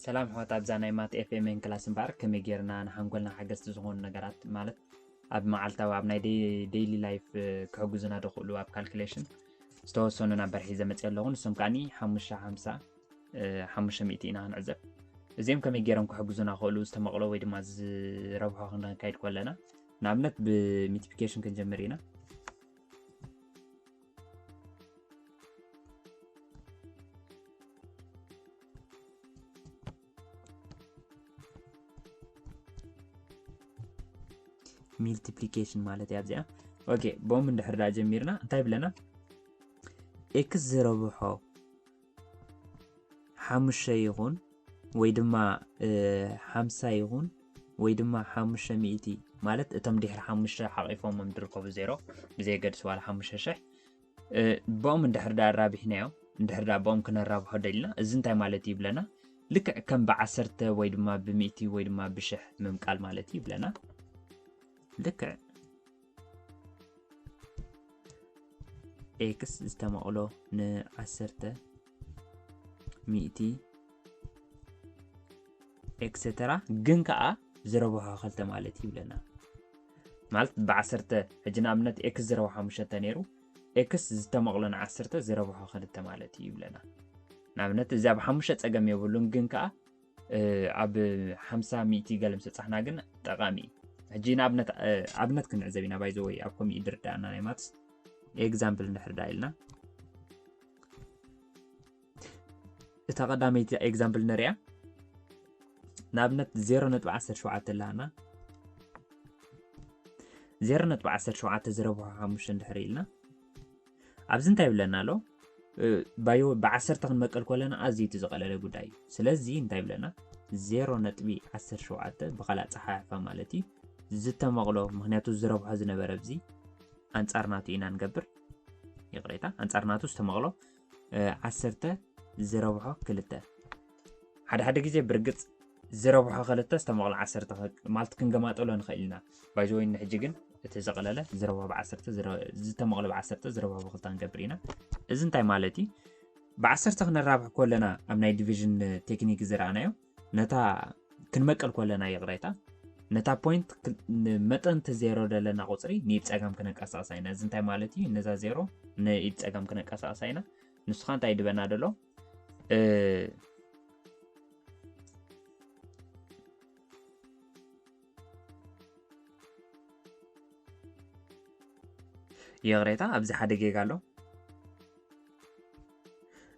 ሰላም ኣሕዋት፣ ኣብዛ ናይ ማት ኤፍ ኤም ኤን ክላስ እምበኣር ከመይ ጌርና ንሓንጎልና ሓገዝቲ ዝኾኑ ነገራት፣ ማለት ኣብ መዓልታዊ፣ ኣብ ናይ ዴይሊ ላይፍ ክሕግዙና ዝኽእሉ ኣብ ካልኩሌሽን ዝተወሰኑ ነበር ሒዘ መፅእ ኣለኹ። ንሶም ከዓኒ ሓሙሽተ ሓምሳ ሓሙሽተ ሚእቲ ኢና ክንዕዘብ። እዚኦም ከመይ ገይሮም ክሕግዙና ክኽእሉ፣ ዝተመቕሎ ወይ ድማ ዝረብሖ ክንካይድ ከለና፣ ንኣብነት ብሚልቲፕሊኬሽን ክንጀምር ኢና። ሚልቲፕሊኬሽን ማለት እያ እዚኣ። ኦኬ፣ ቦም እንድሕር ዳ ጀሚርና እንታይ ብለና? ኤክስ ዝረብሖ ሓሙሽተ ይኹን ወይ ድማ ሓምሳ ይኹን ወይ ድማ ሓሙሽተ ሚእቲ፣ ማለት እቶም ድሕሪ ሓሙሽተ ሓቂፎም ዝርከቡ ዜሮ ብዘየገድስ ዋላ ሓሙሽተ ሽሕ፣ ብኦም እንድሕር ዳ ኣራቢሕናዮ፣ እንድሕር ዳ ብኦም ክነራብሖ ደሊና፣ እዚ እንታይ ማለት እዩ ይብለና? ልክዕ ከም ብዓሰርተ ወይ ድማ ብሚእቲ ወይ ድማ ብሽሕ ምምቃል ማለት እዩ ይብለና። ልክዕ ኤክስ ዝተመቕሎ ንዓሰርተ፣ ሚእቲ፣ ኤክሰተራ፣ ግን ከኣ ዝረብሖ ክልተ ማለት እዩ ይብለና። ማለት ብዓሰርተ፣ ሕጂ ንኣብነት ኤክስ ዝረብሖ ሓሙሽተ ነይሩ፣ ኤክስ ዝተመቕሎ ንዓሰርተ ዝረብሖ ክልተ ማለት እዩ ይብለና። ንኣብነት እዚ ኣብ ሓሙሽተ ጸገም የብሉን፣ ግን ከኣ ኣብ ሓምሳ ሚእቲ ገለ ምስ በጻሕና ግን ጠቓሚ እዩ። ሕጂ ንኣብነት ኣብነት ክንዕዘብ ኢና። ባይዘወይ ኣብ ኮሚኡ ድርዳእና ናይ ማትስ ኤግዛምፕል እንድሕር ዳ ኢልና፣ እታ ቀዳመይቲ ኤግዛምፕል ንሪኣ። ንኣብነት ዜሮ ነጥቢ ዓሰርተ ሸውዓተ ኣለና። ዜሮ ነጥቢ ዓሰርተ ሸውዓተ ዝረብሖ ሓሙሽተ እንድሕር ኢልና፣ ኣብዚ እንታይ ይብለና ኣሎ? ባዮ ብዓሰርተ ክንመቀል ከለና ኣዝዩ እቲ ዝቐለለ ጉዳይ እዩ። ስለዚ እንታይ ይብለና? ዜሮ ነጥቢ ዓሰርተ ሸውዓተ ብኻልእ ኣጸሓሕፋ ማለት እዩ ዝተመቕሎ፣ ምኽንያቱ ዝረብሖ ዝነበረ ኣብዚ ኣንጻር ናቱ ኢና ንገብር። ይቕሬታ፣ ኣንጻር ናቱ ዝተመቕሎ ዓሰርተ ዝረብሖ ክልተ። ሓደ ሓደ ግዜ ብርግጽ ዝረብሖ ክልተ ዝተመቕሎ ዓሰርተ ማለት ክንገማጠሎ ንኽእል ኢና። ባይዘወይ ንሕጂ ግን እቲ ዝቐለለ ዝረብሖ ብዓሰርተ ዝተመቕሎ ብዓሰርተ ዝረብሖ ብክልተ ክንገብር ኢና። እዚ እንታይ ማለት እዩ? ብዓሰርተ ክነራብሕ ከለና ኣብ ናይ ዲቪዥን ቴክኒክ ዝረኣናዮ፣ ነታ ክንመቀል ከለና፣ ይቕሬታ፣ ነታ ፖይንት መጠን እቲ ዜሮ ዘለና ቁፅሪ ንኢድ ፀጋም ክነቀሳቕሳ ኢና። እዚ እንታይ ማለት እዩ? ነዛ ዜሮ ንኢድ ፀጋም ክነቀሳቕሳ ኢና። ንስኻ እንታይ ይድበና ደሎ? ይቕሬታ፣ ኣብዚ ሓደ ጌጋ ኣሎ።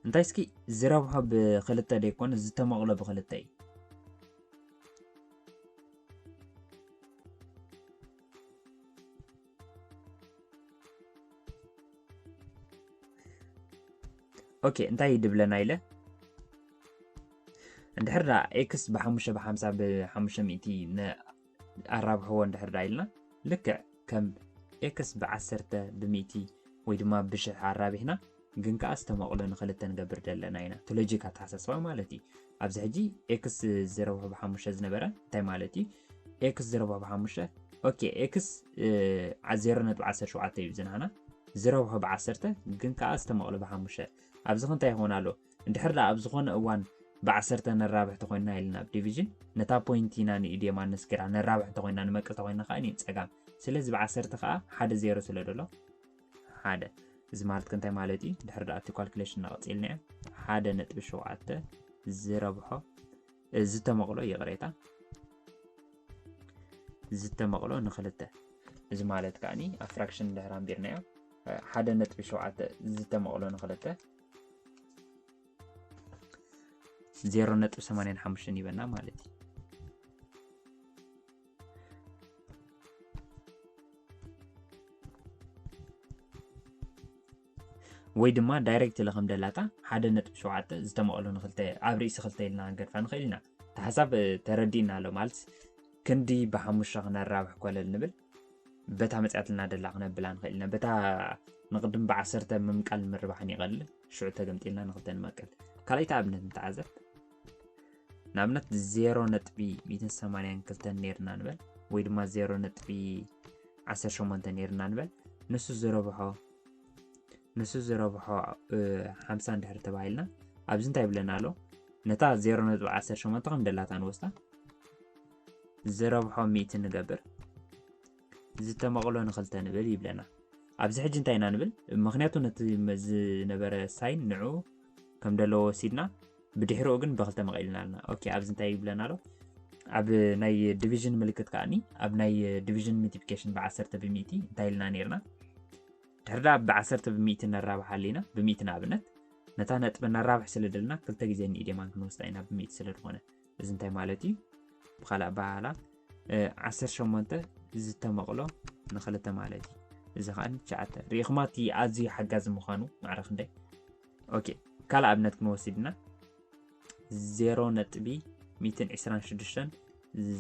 እንታይ እስኪ ዝረብሖ ብክልተ ደይኮነ ዝተመቕሎ ብክልተ እዩ። ኦኬ፣ እንታይ ድብለና ኢለ? እንድሕር ዳ ኤክስ ብሓሙሽተ ብሓምሳ ብሓሙሽተ ሚእቲ ኣራብሕዎ እንድሕር ዳ ኢልና፣ ልክዕ ከም ኤክስ ብዓሰርተ ብሚእቲ ወይ ድማ ብሽሕ ኣራቢሕና፣ ግን ከኣ ዝተመቕሎ ንክልተ ንገብር ዘለና ኢና። እቲ ሎጂክ ኣተሓሳስባ ማለት እዩ። ኣብዚ ሕጂ ኤክስ ዝረብሖ ብሓሙሽተ ዝነበረ እንታይ ማለት እዩ? ኤክስ ዝረብሖ ብሓሙሽተ፣ ኦኬ፣ ኤክስ ዜሮ ነጥቢ ዓሰርተ ሸውዓተ እዩ ዝናህና፣ ዝረብሖ ብዓሰርተ ግን ከኣ ዝተመቕሎ ብሓሙሽተ። ኣብዚ ክንታይ ይኸውን ኣሎ? እንድሕር ደኣ ኣብ ዝኾነ እዋን ብዓሰርተ ነራብሕ ተኾይንና ኢልና ኣብ ዲቪዥን፣ ነታ ፖይንት ኢና ንኢድ የማን ነስኪራ ነራብሕ ተኾይንና፣ ንመቅል ተኾይንና ከኣ ንጸጋም። ስለዚ ብዓሰርተ ከኣ ሓደ ዜሮ ስለ ደሎ፣ ሓደ። እዚ ማለት ከ እንታይ ማለት እዩ? ድሕሪ ደኣ እቲ ካልኩሌሽን እናቐጺልና ኢና። ሓደ ነጥቢ ሸውዓተ ዝረብሖ፣ ዝተመቕሎ፣ ይቕሬታ፣ ዝተመቕሎ ንኽልተ። እዚ ማለት ከኣኒ ኣብ ፍራክሽን ድሕሪ ኣንቢርናዮ፣ ሓደ ነጥቢ ሸውዓተ ዝተመቕሎ ንኽልተ ዜሮ ነጥቢ ሰማንያን ሓሙሽተን ይበና ማለት እዩ። ወይ ድማ ዳይሬክት ኢለ ከም ደላታ ሓደ ነጥቢ ሸውዓተ ዝተመቐሎ ንኽልተ ኣብ ርእሲ ክልተ ኢልና ክንገድፋ ንኽእል ኢና። እቲ ሓሳብ ተረዲእና ኣሎ ማለት ክንዲ ብሓሙሽተ ክነራብሕ ኮለል ንብል፣ በታ መጽያትና ደላ ክነብላ ንኽእል ኢና። በታ ንቕድም ብዓሰርተ ምምቃል ምርባሕን ይቐልል። ሽዑ ተገምጢልና ንኽልተ ንመቅል። ካልኣይቲ ኣብነት ንተዓዘብ። ንኣብነት ዜሮ ነጥቢ ሚእትን ሰማንያን ክልተን ነይርና ንበል፣ ወይ ድማ ዜሮ ነጥቢ ዓሰርተ ሸሞንተ ነይርና ንበል። ንሱ ዝረብሖ፣ ንሱ ዝረብሖ ሓምሳ እንድሕር ተባሂልና፣ ኣብዚ እንታይ ይብለና ኣሎ? ነታ ዜሮ ነጥቢ ዓሰርተ ሸሞንተ ከም ደላታ ንወስዳ፣ ዝረብሖ ሚእቲ ንገብር፣ ዝተመቕሎ ንኽልተ ንብል ይብለና። ኣብዚ ሕጂ እንታይ ኢና ንብል? ምኽንያቱ ነቲ ዝነበረ ሳይን ንዑ ከም ደለዎ ወሲድና፣ ብድሕሪኡ ግን ብኽልተ መቐልና ኣለና። ኦኬ፣ ኣብዚ እንታይ ይብለና ኣሎ? ኣብ ናይ ዲቪዥን ምልክት ከኣኒ ኣብ ናይ ዲቪዥን ሚቲፊኬሽን ብዓሰርተ ብሚእቲ እንታይ ኢልና ነርና? ድሕሪ ዳ ብዓሰርተ ብሚእቲ ነራብሕ ኣሊና፣ ብሚእቲ ንኣብነት፣ ነታ ነጥቢ ነራብሕ ስለ ደለና ክልተ ግዜ ንኢዴማን ክንወስዳ ኢና ብሚእቲ ስለ ዝኾነ። እዚ እንታይ ማለት እዩ? ብኻልእ ኣበሃህላ ዓሰርተ ሸሞንተ ዝተመቕሎ ንኽልተ ማለት እዩ። እዚ ከዓ ትሽዓተ። ርኢኹማ እቲ ኣዝዩ ሓጋዚ ምዃኑ ማዕረ ክንደይ? ኦኬ፣ ካልእ ኣብነት ክንወስድ ኢና። ዜሮ ነጥቢ ሚእትን ዕስራን ሽዱሽተን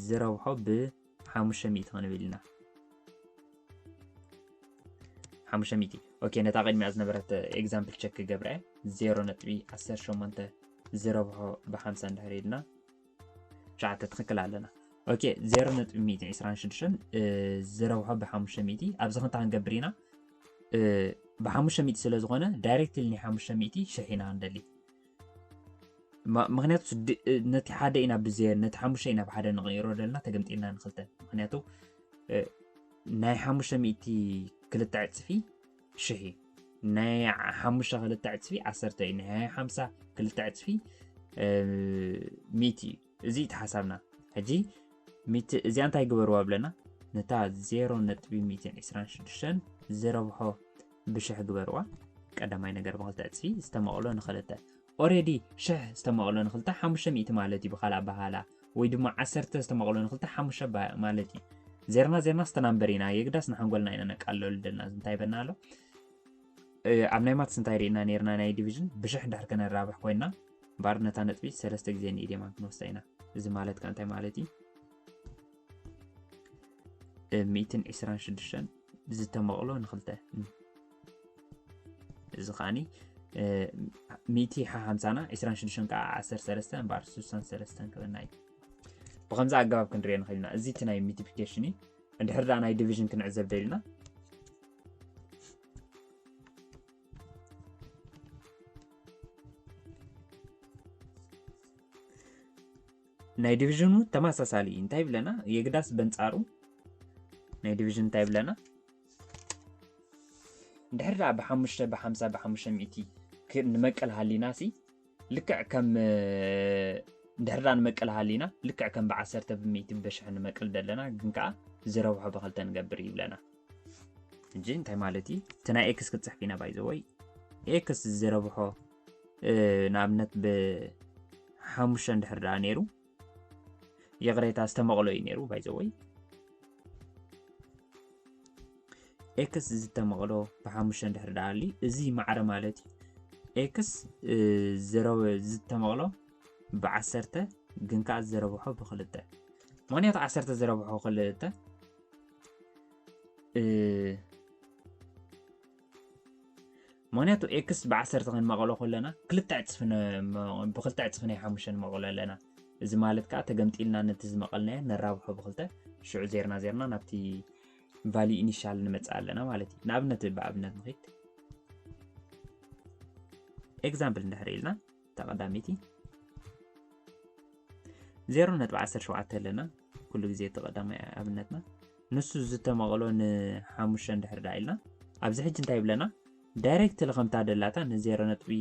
ዝረብሖ ብሓሙሽተ ሚእቲ ክንብል ኢና። ሓሙሽተ ሚእቲ። ኦኬ፣ ነታ ቅድሚኣ ዝነበረት ኤግዛምፕል ቸክ ክገብራ እየ። ዜሮ ነጥቢ ዓሰርተ ሸሞንተ ዝረብሖ ብሓምሳ እንድሕር ኢልና ትሽዓተ ትኽክል ኣለና። ኦኬ፣ ዜሮ ነጥቢ ሚእቲ ዕስራን ሽዱሽተን ዝረብሖ ብሓሙሽተ ሚእቲ ኣብዚ ክንታ ክንገብር ኢና። ብሓሙሽተ ሚእቲ ስለ ዝኾነ ዳይሬክትሊ ናይ ሓሙሽተ ሚእቲ ሽሕ ኢና ንደሊ። ምክንያቱ ነቲ ሓደ ኢና ብዜ ነቲ ሓሙሽተ ኢና ብሓደ ንቕይሮ ደልና ተገምጢልና ንክልተ። ምክንያቱ ናይ ሓሙሽተ ሚእቲ ክልተ ዕፅፊ ሽሕ እዩ። ናይ ሓሙሽተ ክልተ ዕፅፊ ዓሰርተ እዩ። ናይ ሓምሳ ክልተ ዕፅፊ ሚእቲ እዩ። እዚ እቲ ሓሳብና። ሕጂ እዚኣ እንታይ ግበርዋ ብለና? ነታ ዜሮ ነጥቢ ሚእትን ዕስራን ሽዱሽተን ዝረብሖ ብሽሕ ግበርዋ። ቀዳማይ ነገር ብክልተ ዕፅፊ ዝተመቕሎ ንክልተ። ኦሬዲ ሽሕ ዝተመቕሎ ንክልተ ሓሙሽተ ሚእቲ ማለት እዩ ብካልእ ኣበሃህላ፣ ወይ ድማ ዓሰርተ ዝተመቕሎ ንክልተ ሓሙሽተ ማለት እዩ። ዜርና ዜርና ስተናምበር ኢና፣ የግዳስ ንሓንጎልና ኢና ነቃልለሉ ደልና። እዚ እንታይ ይበና ኣሎ? ኣብ ናይ ማትስ እንታይ ርኢና ነርና? ናይ ዲቪዥን ብሽሕ እንድሕር ከነራብሕ ኮይና እምበኣር ነታ ነጥቢ ሰለስተ ግዜ ንኢዴማን ክንወስዳ ኢና። እዚ ማለት ከ እንታይ ማለት እዩ? ሚእትን ዕስራን ሽዱሽተን ዝተመቕሎ ንክልተ። እዚ ከዓኒ ሚእቲ ሓምሳና ዕስራን ሽዱሽተን ከዓ ዓሰርተ ሰለስተ እምበኣር ስሳን ሰለስተን ክበና እዩ። ብከምዚ ኣገባብ ክንሪኦ ንኽእል ኢና። እዚ እቲ ናይ ሚቲፊኬሽን እዩ። እንድሕር ደኣ ናይ ዲቪዥን ክንዕዘብ ደሊና ናይ ዲቪዥኑ ተመሳሳሊ እዩ። እንታይ ይብለና? የግዳስ በንጻሩ ናይ ዲቪዥን እንታይ ይብለና? እንድሕር ደኣ ብሓሙሽተ ብሓምሳ ብሓሙሽተ ሚእቲ ክ- ንመቅል ሃሊና ሲ ልክዕ ከም እንድሕር ደኣ ንመቅል ሃሊና ልክዕ ከም ብዓሰርተ ብሚእቲ ብሽሕ ንመቅል ደለና፣ ግን ከዓ ዝረብሖ ብክልተ ንገብር ይብለና። ሕጂ እንታይ ማለት እዩ? እቲ ናይ ኤክስ ክትፅሕፍ ኢና ባይዘወይ ኤክስ ዝረብሖ ንኣብነት ብሓሙሽተ እንድሕር ደኣ ነይሩ፣ ይቕሬታ ዝተመቕሎ እዩ ነይሩ ባይዘወይ ኤክስ ዝተመቕሎ ብሓሙሽተ እንድሕር ደኣ ኣሊ እዚ ማዕረ ማለት እዩ። ኤክስ ዝተመቕሎ ብዓሰርተ ግን ከዓ ዝረብሖ ብክልተ። ምክንያቱ ዓሰርተ ዝረብሖ ክልተ ምክንያቱ ኤክስ ብዓሰርተ ክንመቐሎ ከለና ክልተ ዕፅፊ ብክልተ ዕፅፊ ናይ ሓሙሽተ ንመቐሎ ኣለና። እዚ ማለት ከዓ ተገምጢልና ነቲ ዝመቐልናዮ ነራብሖ ብክልተ ሽዑ ዜርና ዜርና ናብቲ ቫልዩ ኢኒሻል ንመፅእ ኣለና ማለት እዩ። ንኣብነት ብኣብነት ንኺድ ኤግዛምፕል እንድሕር ኢልና እታ ቀዳመይቲ ዜሮ ነጥቢ ዓሰርተ ሸውዓተ ኣለና። ኩሉ ግዜ እቲ ቀዳማይ ኣብነትና ንሱ ዝተመቐሎ ንሓሙሽተ እንድሕር ደኣ ኢልና ኣብዚ ሕጂ እንታይ ይብለና? ዳይሬክትሊ ከምታ ደላታ ንዜሮ ነጥቢ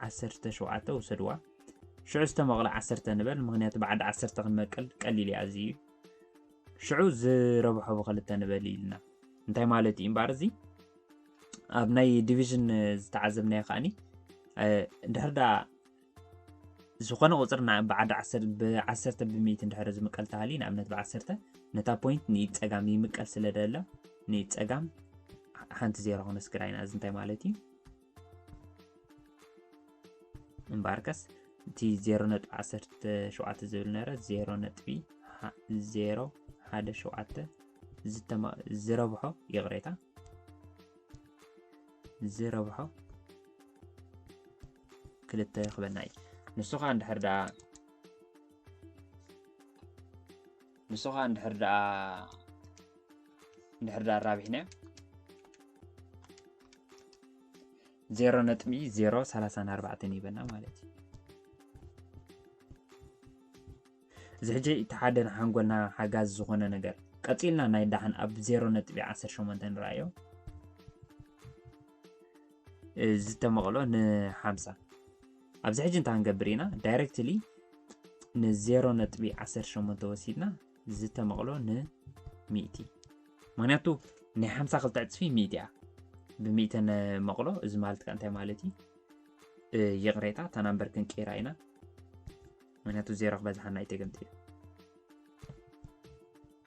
ዓሰርተ ሸውዓተ ውሰድዋ። ሽዑ ዝተመቕለ ዓሰርተ ንበል፣ ምክንያቱ ብዓዲ ዓሰርተ ክንመቅል ቀሊል እዩ ኣዝዩ። ሽዑ ዝረብሖ ብክልተ ንበል ኢልና እንታይ ማለት እዩ? እምበኣር እዚ ኣብ ናይ ዲቪዥን ዝተዓዘብናዮ ከዓኒ እንድሕር ደኣ ዝኾነ ቁፅሪ ብዓዲ ብዓሰርተ ብሚእቲ እንድሕር ዝምቀል ተሃልዩ ንኣብነት ብዓሰርተ ነታ ፖይንት ንኢድ ፀጋም ይምቀል ስለ ደሎ ንኢድ ፀጋም ሓንቲ ዜሮ ክነስግራ ኢና። እዚ እንታይ ማለት እዩ? እምበኣርከስ እቲ ዜሮ ነጥቢ ዓሰርተ ሸውዓተ ዝብል ነረ ዜሮ ነጥቢ ዜሮ ሓደ ሸውዓተ ዝተማ- ዝረብሖ ይቕሬታ ዝረብሖ ክልተ ክበና እዩ። ንሱ ከዓ እንድሕር ደኣ ንሱ ከዓ እንድሕር ደኣ እንድሕር ደኣ ኣራቢሕናዮ ዜሮ ነጥቢ ዜሮ ሰላሳን ኣርባዕተን ይበና ማለት እዩ። እዚ ሕጂ እቲ ሓደ ንሓንጎልና ሓጋዚ ዝኾነ ነገር። ቀጺልና ናይ ዳሕን ኣብ ዜሮ ነጥቢ ዓሰርተ ሸሞንተ ንረኣዮ። ዝተመቕሎ ንሓምሳ። ኣብዚ ሕጂ እንታይ ክንገብር ኢና? ዳይሬክትሊ ንዜሮ ነጥቢ ዓሰርተ ሸሞንተ ወሲድና ዝተመቕሎ ንሚእቲ። ምኽንያቱ ናይ ሓምሳ ክልተ ዕጽፊ ሚእቲ እያ። ብሚእቲ ነመቕሎ፣ እዚ ማለት ከ እንታይ ማለት እዩ? ይቕሬታ፣ እታ ናምበር ክንቀይራ ኢና። ምኽንያቱ ዜሮ ክበዝሓና ኣይተገምጥል።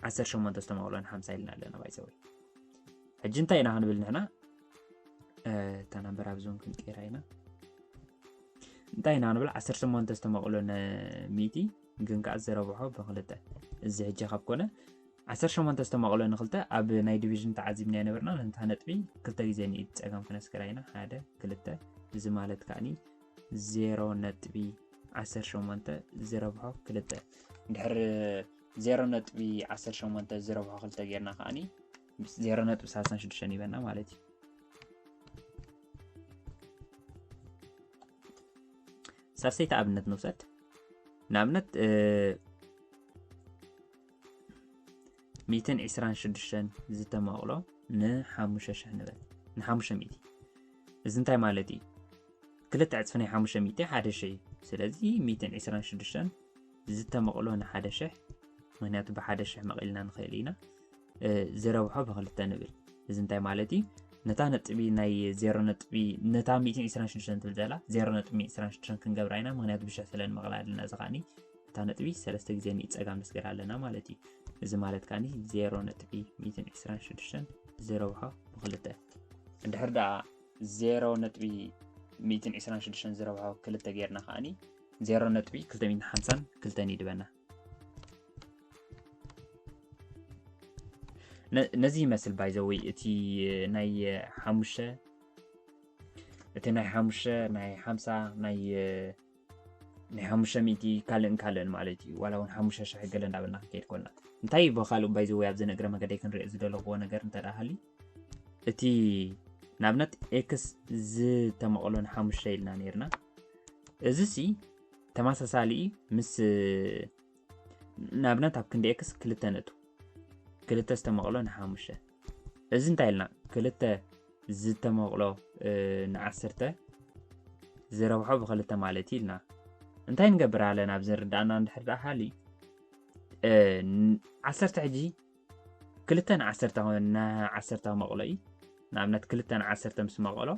ዓሰርተ ሸሞንተ ዝተመቕሎ ንሓምሳ ኢልና ኣለና ባይዘወይ። ሕጂ እንታይ ኢና ክንብል ንሕና? እታ ናምበር ኣብዚ እውን ክንቀይራ ኢና። እንታይ ኢና ክንብል? ዓሰርተ ሸሞንተ ዝተመቕሎ ንሚእቲ ግን ከዓ ዝረብሖ ብክልተ። እዚ ሕጂ ካብ ኮነ ዓሰርተ ሸሞንተ ዝተመቕሎ ንክልተ ኣብ ናይ ዲቪዥን ተዓዚብና የነበርና። ነታ ነጥቢ ክልተ ግዜ ንኢድ ጸጋም ክነስክራ ኢና። ሓደ፣ ክልተ። እዚ ማለት ከዓኒ ዜሮ ነጥቢ ዓሰርተ ሸሞንተ ዝረብሖ ክልተ። ድሕሪ ዜሮ ነጥቢ ዓሰርተ ሸሞንተ ዝረብሖ ክልተ ጌርና ከዓኒ ዜሮ ነጥቢ ሰላሳ ሽዱሽተ ይበና ማለት እዩ። ሳልሰይቲ ኣብነት ንውሰድ። ንኣብነት ሚእትን ዕስራን ሽዱሽተን ዝተመቕሎ ንሓሙሽተ ሽሕ ንበል፣ ንሓሙሽተ ሚእቲ። እዚ እንታይ ማለት እዩ? ክልተ ዕፅፊ ናይ ሓሙሽተ ሚእቲ ሓደ ሽሕ እዩ። ስለዚ ሚእትን ዕስራን ሽዱሽተን ዝተመቕሎ ንሓደ ሽሕ፣ ምክንያቱ ብሓደ ሽሕ መቒልና ንኽእል ኢና። ዝረብሖ ብክልተ ንብል። እዚ እንታይ ማለት እዩ? ነታ ነጥቢ ናይ ዜሮ ነጥቢ፣ ነታ ሚእትን ዕስራን ሽዱሽተን ትብል ዘላ ዜሮ ነጥቢ ዕስራን ሽዱሽተን ክንገብራ ኢና፣ ምክንያቱ ብሽሕ ስለ ንመቕላ ኣለና። እዚ ከዓኒ እታ ነጥቢ ሰለስተ ግዜ ንኢድ ጸጋም ነስገር ኣለና ማለት እዩ። እዚ ማለት ከዓኒ ዜሮ ነጥቢ ሚእትን ዕስራን ሽዱሽተን ዝረብሖ ብክልተ። እንድሕር ደኣ ዜሮ ነጥቢ ሚእትን ዕስራን ሽዱሽተን ዝረብሖ ክልተ ጌርና ከዓኒ ዜሮ ነጥቢ ክልተ ሚእትን ሓምሳን ክልተን ይድበና። ነዚ ይመስል ባይዘወይ እቲ ናይ ሓሙሽተ፣ እቲ ናይ ሓሙሽተ፣ ናይ ሓምሳ፣ ናይ ናይ ሓሙሽተ ሚእቲ ካልእን ካልእን ማለት እዩ። ዋላ እውን ሓሙሽተ ሽሕ ገለ እንዳበልና ክንከይድ ኮልና እንታይ ብካልእ ባይዘወይ ኣብዚ ንእግረ መገደይ ክንሪኦ ዝደለኽዎ ነገር እንተ ደኣ ሃልዩ፣ እቲ ንኣብነት ኤክስ ዝተመቕሎ ንሓሙሽተ ኢልና ነይርና። እዚ ሲ ተመሳሳሊ ምስ ንኣብነት ኣብ ክንዲ ኤክስ ክልተ ነጥቡ ክልተ ዝተመቕሎ ንሓሙሽተ። እዚ እንታይ ኢልና? ክልተ ዝተመቕሎ ንዓሰርተ ዝረብሖ ብክልተ ማለት እዩ ኢልና። እንታይ ንገብር ኣለና? ኣብዚ ንርዳእና እንድሕር ደኣ ሃልዩ ዓሰርተ ሕጂ ክልተ ንዓሰርተ ንዓሰርተ መቕሎ እዩ። ንኣብነት ክልተ ንዓሰርተ ምስ መቐሎ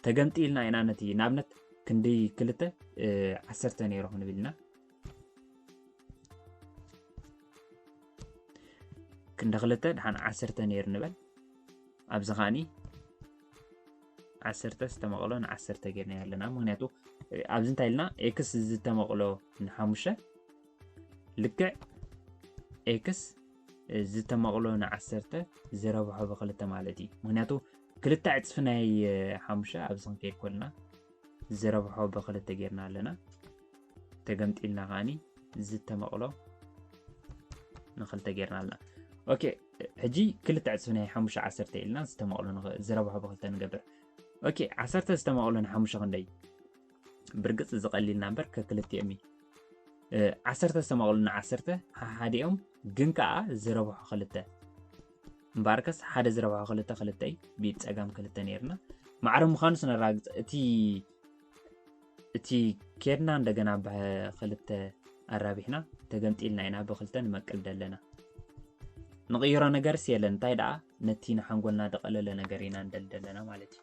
ተገምጢልና ኢና ነቲ ንኣብነት ክንዲ ክልተ ዓሰርተ ነይሩ ክንብል ኢና። ክንዲ ክልተ ድሓን ዓሰርተ ነይሩ ንበል። ኣብዚ ከዓኒ ዓሰርተ ዝተመቕሎ ንዓሰርተ ጌርና ኣለና። ምክንያቱ ኣብዚ እንታይ ኢልና? ኤክስ ዝተመቕሎ ንሓሙሽተ ልክዕ ኤክስ ዝተመቕሎ ንዓሰርተ ዝረብሖ ብክልተ ማለት እዩ። ምክንያቱ ክልተ ዕፅፊ ናይ ሓሙሽተ ኣብዚ ክንከይድ ኮልና ዝረብሖ ብክልተ ጌርና ኣለና። ተገምጢልና ከዓኒ ዝተመቕሎ ንክልተ ጌርና ኣለና። ኦኬ፣ ሕጂ ክልተ ዕፅፊ ናይ ሓሙሽተ ዓሰርተ ኢልና ዝተመቕሎ ዝረብሖ ብክልተ ንገብር። ኦኬ፣ ዓሰርተ ዝተመቕሎ ንሓሙሽተ ክንደይ? ብርግፅ ዝቐሊልና እምበር ከክልቲኦም እዩ። ዓሰርተ ዝተመቕሉ ንዓሰርተ ሓሓዲኦም ግን ከዓ ዝረብሑ ክልተ እምበኣርከስ ሓደ ዝረብሑ ክልተ ክልተ እዩ። ብኢድ ፀጋም ክልተ ነይርና። ማዕረ ምዃኑ ስነራግፅ እቲ እቲ ኬድና እንደገና ብክልተ ኣራቢሕና ተገምጢልና ኢና ብክልተ ንመቅል ደለና። ንቕይሮ ነገርስ የለን። እንታይ ደኣ ነቲ ንሓንጎልና ደቐለለ ነገር ኢና ንደሊ ደለና ማለት እዩ።